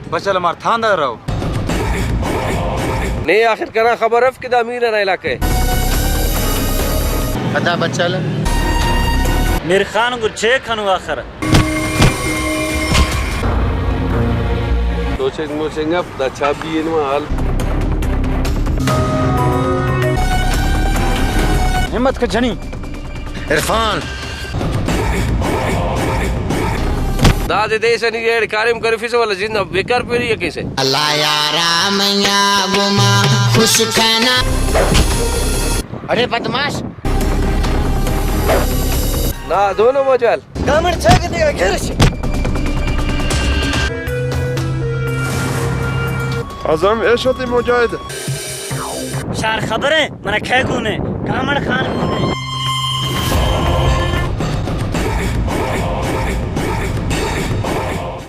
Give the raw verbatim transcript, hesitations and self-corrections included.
بچل مار تھاندہ رہو۔ نے آخر کنا خبر اف کہ دا میر ئنا علاقہ ءِ۔ پدا بچل۔ میر خان گچے کھنو آخر۔ دوچنگ موچنگ اف، دا چابی اینو حال۔ ہمت کہ جنی۔ عرفان۔ دادے دے سنی ایڑ کاریم کرفیسہ ولا زندہ بیکار پیری کیسے۔ اللہ یارا میا گما خوش کنا۔ اڑے بدماش۔ نا دونوں موجال۔ گامڑ چاگہ تیگا گرش۔ اعظم ایشو تے مجاہد۔ شار خبریں، منا کھے گونے، گامڑ خان گونے۔